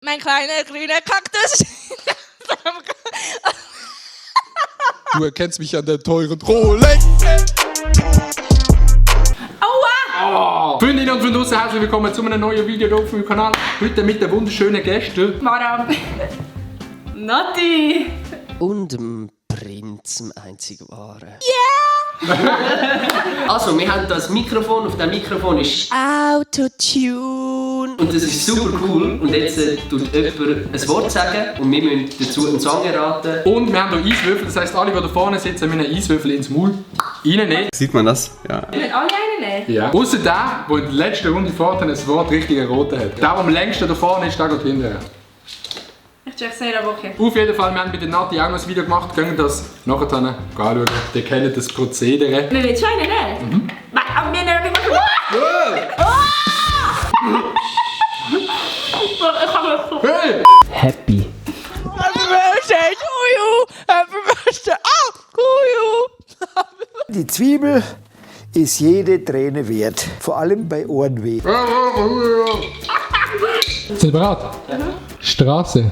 Mein kleiner grüner Kaktus. Du erkennst mich an der teuren Rolex. Aua! Freundinnen und Freunde, herzlich willkommen zu einem neuen Video hier auf meinem Kanal. Heute mit den wunderschönen Gästen. Mara. Nati! Und dem Prinz, dem einzig wahren. Also, wir haben das Mikrofon. Auf dem Mikrofon ist Autotune. und das ist super cool. Und jetzt tut jemand ein Wort sagen und wir müssen dazu einen Song erraten. Und wir haben hier Eiswürfel, das heisst, alle, die da vorne sitzen, müssen einen Eiswürfel ins Maul reinnehmen. Sieht man das? Ja. Wir müssen alle einen nehmen. Ja. Ausser der in der letzten Runde vorher ein Wort richtig erraten hat. Der am längsten da vorne ist, der geht hinterher. Ich check sehr, aber okay. Auf jeden Fall, wir haben bei der Nati auch noch ein Video gemacht, können das nachher anschauen. Die kennen das Prozedere. Wir wollen schon einen nehmen? Aber wir nehmen nicht mehr. Hey! Happy. Happy Birthday to you. Happy Birthday. Oh, to you. Die Zwiebel ist jede Träne wert, vor allem bei Ohrenweh. Sind Sie bereit? Straße.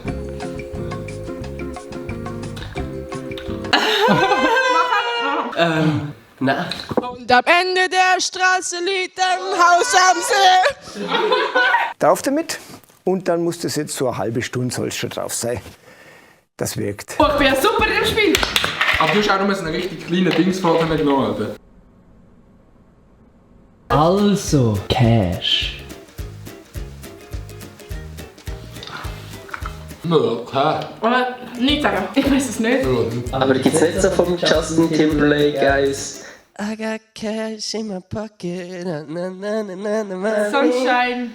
Nein. Und am Ende der Straße liegt ein Haus am See. Drauf damit und dann muss das jetzt so eine halbe Stunde soll es schon drauf sein. Das wirkt. Oh, ich bin ja super im Spiel. Aber du hast auch noch so einen richtig kleinen Dings vorher genommen, Alter. Also, Cash. Okay. Aber nichts sagen. Ich weiß es nicht. Aber gibt's nicht so vom Justin Timberlake, guys? I got cash in my pocket. Na, na, na, na, na, na. Sunshine.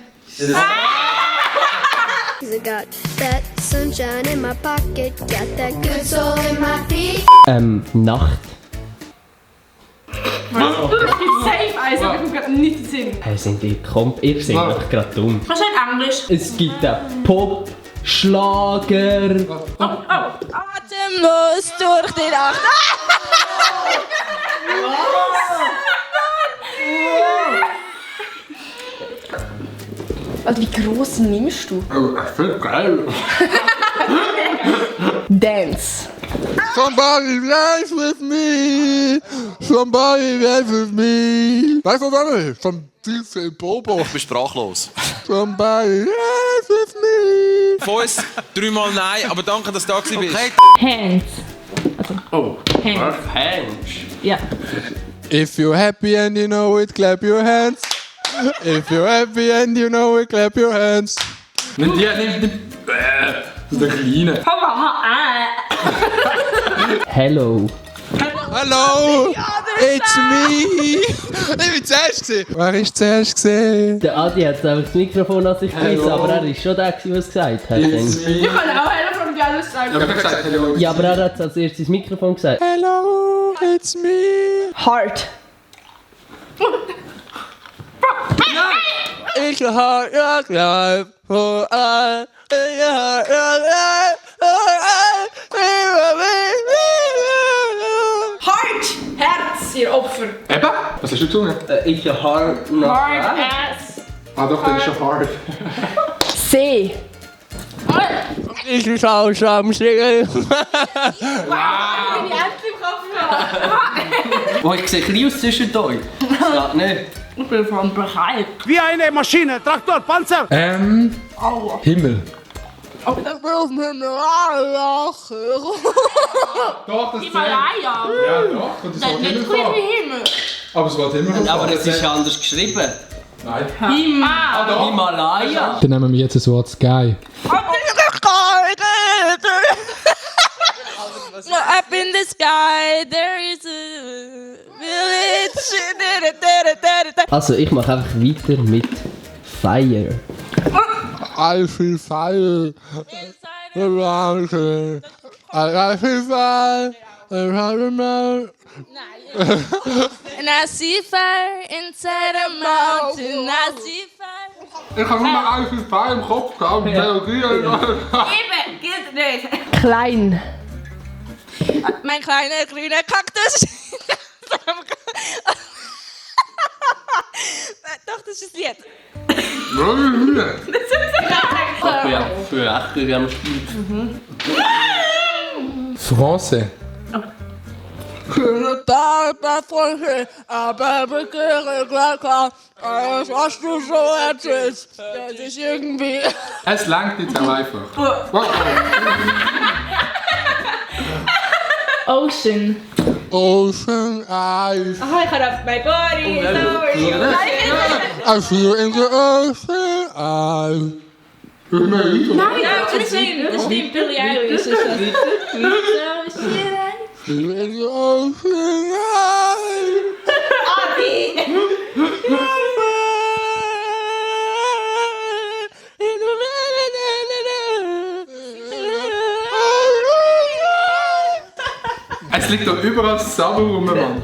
I got that sunshine in my pocket, got that good soul in my feet. Nacht. Es gibt safe eins, aber ich komme gerade nicht in den Sinn. Hey, ihr seid doch gerade dumm. Kannst du nicht Englisch? Es gibt einen Pop, Schlager. Atemlos durch die Nacht. Also wie groß nimmst du? Oh, voll geil. Dance. Somebody dance with me. Somebody dance with me. Weißt du, was das ist? Von Tiefel Bobo. Ich bin sprachlos. Somebody dance with me. Von uns dreimal nein, aber danke, dass du da bist. Okay. Hands. Oh, Hands. Hands. Ja. If you're happy and you know it, clap your hands. If you're happy and you know it, clap your hands. nimm die. Das ist der Kleine. Hello. Hallo, it's me. Ich bin zuerst gesehen. Wer ist zuerst gesehen? Der Adi hat einfach das Mikrofon an sich gerissen, aber er ist schon der, der es gesagt hat. It's me. Ich kann auch einer von dir alles sagen. Ich hab gesagt, hello. Ja, aber er hat als erstes das Mikrofon gesagt. Hello, it's me. Heart. Ich hab your life for all. Heart. Herz, ihr Opfer. Eben? Was hast du gesungen? Ich hard noch. Hard ass. Ah doch, der ist schon hard. See. Ich bin auch schon am Singen. Wow. Ich bin endlich im Kopf gehabt. Oh, ich sehe klein aus zwischen euch. Das geht nicht. Ich bin von bereit. Wie eine Maschine, Traktor, Panzer. Himmel. Ich will mir lachen. Doch, das Himalaya. Ja, doch. Und das Das ist war nicht Himmel klein vor. wie Himmel. Aber es war Himmel vor. Aber es ist anders geschrieben. Nein. Himmel. Himalaya. Dann nehmen wir jetzt das Wort Sky. Up in the sky, there is a village. Also, ich mache einfach weiter mit Fire. Alfie Fall. Alfie Fall. And I see fire inside a mountain. I see fire. Ich habe nur Alfie Fall im Kopf gehabt. Eben, geht nicht. Klein. Mein kleiner grüner Kaktus. Doch, das ist das Lied. Für 8 Gramm Spiel. Français. Aber begehre klar, alles was du so erzählst, das ist irgendwie... Es langt jetzt auch einfach. Ocean. Ocean eyes. Aha, ich habe auf my body. I feel in the ocean eyes. Nein, das stimmt. Billie Eilish ist das. Feel in the ocean eyes. Es liegt doch überall zusammen rum, Mann.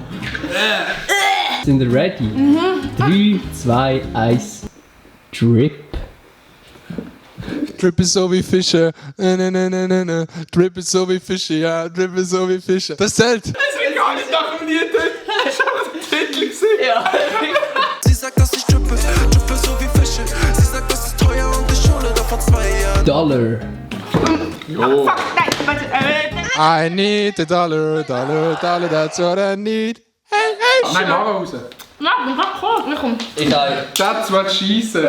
Sind ihr ready? 3, 2, 1, Drip. Drip ist so wie Fische. Drip ist so wie Fische, ja. Drip ist so wie Fische. Das zählt. Das wird gar nicht nach dem Lied. Ich habe den Titel gesehen. Ja. Sie sagt, dass ich drippe so wie Fische. Sie sagt, das ist teuer und ich hole davon 2 Jahre. Dollar. Jo. I need a dollar, that's what I need. Hey, hey. Nein, mach raus. Ja, komm. Ich habe. Das wird schießen.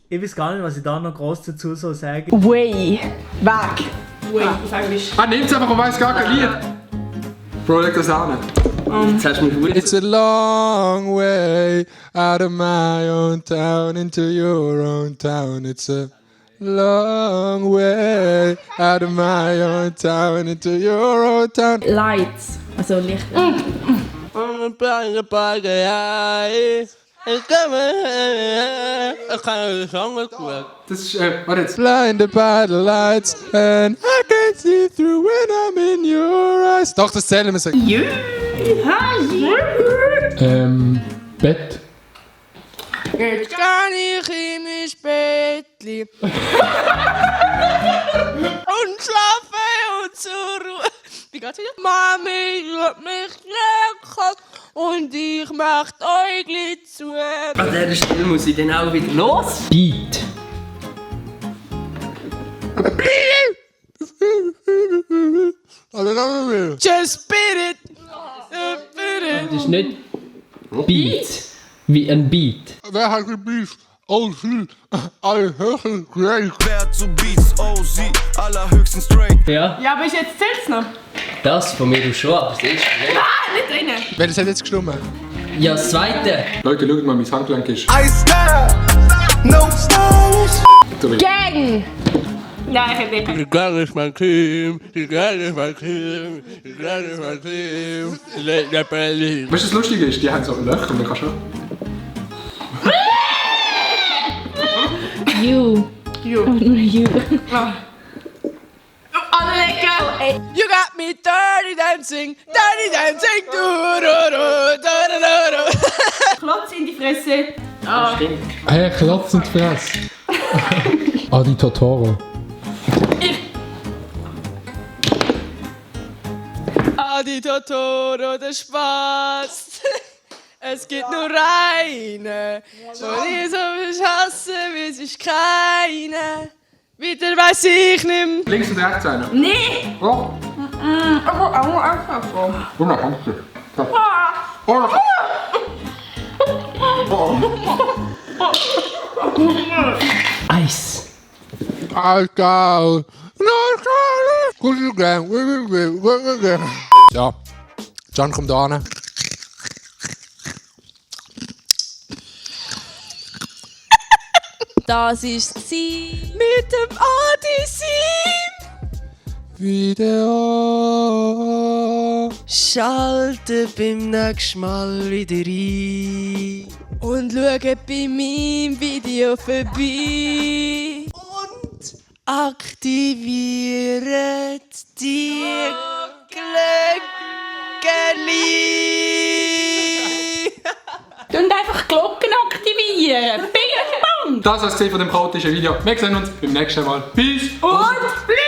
Ich weiß gar nicht, was ich da noch groß dazu so sagen. Way. Weg. Way, auf Englisch. Nimm's einfach und weiss gar kein Lied. Bro, leg das an. Jetzt hast du mich gut. It's a long way out of my own town into your own town. It's a long way out of my own town into your own town. Lights. Also Licht. Das ist, warte jetzt. Blinded by the lights and I can't see through when I'm in your eyes. Doch, das zählen wir so. Bett. Jetzt kann ich in mein Bettli und schlafe und zur Ruhe. Wie geht's wieder? Mami hat mich lecker und ich mach die Äugli zu. An dieser Stelle muss ich dann auch wieder los. Beat. Just beat it. Das ist nicht Beat. Wie ein Beat. Wer hat gebieft? Oh, sie. Alle höchsten Grade. Wer zu Beats, oh, sie, allerhöchsten Strength. Ja, Ja, aber ist jetzt zählt's noch? das von mir aus schon, aber das ist nicht. Nicht drinnen. Wer das hat jetzt gestimmt? Ja, das zweite. Leute, schaut mal, mein Handgelenk ist. I style, no stylish. Gang! Nein, ich hätte nicht. Die Gang ist mein Team. Die Gang ist mein Team. Die Gang ist mein Team. Der Berlin. Weißt du, das Lustige ist, die haben so ein Löcher und dann kannst du. You. Nur you. Alle lecker! You got me dirty dancing, do do do do do do. Klotz in die Fresse. Stimmt. Hey, Klotz in die Fresse. Adi Totoro. Adi Totoro, der Spaß. Es gibt nur eine, und ich so viel hasse, wie es ist keine. Wieder weiss ich nicht. Links und rechts einer. Nee! Oh. Und dann kannst du. Oh. Eis. Alkohol. Gute Gang. Ja. John kommt da hin. Das ist sie mit dem Odyssey. Video. Schalte beim nächsten Mal wieder ein. Und schaut bei meinem Video vorbei. Und aktiviert die Glöckeli. Und einfach Glocken aktivieren. Bing, bang! Das war's von dem chaotischen Video. Wir sehen uns beim nächsten Mal. Peace. Und Blümchen!